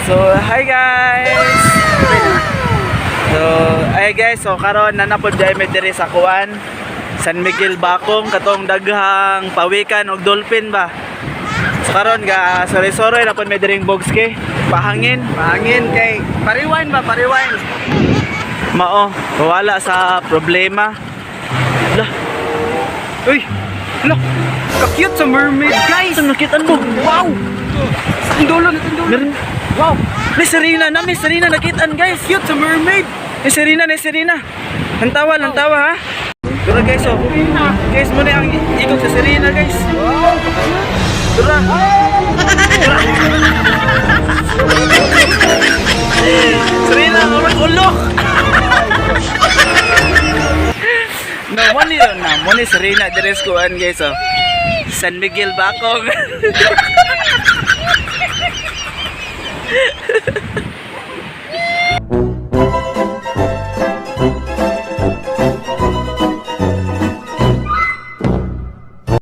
So, hi guys! So, ay guys, so karon na napod dai mi diri sa kuan, San Miguel Bakong, katong daghang pawikan og dolphin ba. So karon ga sore-sore na pod mi diring Bogski, pahangin. Pahangin kay pariwine ba, pariwine. Mao, wala sa problema. Lah, Uy. Look. Ka-cute sa mermaid, guys. Ito nakitaan mo. Wow. Sa dulo na dulo. Meron. Wow. Ni Serena na, ni Serena nakitaan, guys. Cute sa mermaid. Ni Serena, ni Serena. Ang tawa, ang tawa ha. Dura guys, oh. Guys, muna ang ikot sa Serena, guys. Wow. Dura. Dura. Serena, ulok, ulok. No, mo ni na, mo ni Serena deres kuan guys, oh. San Miguel Bakong.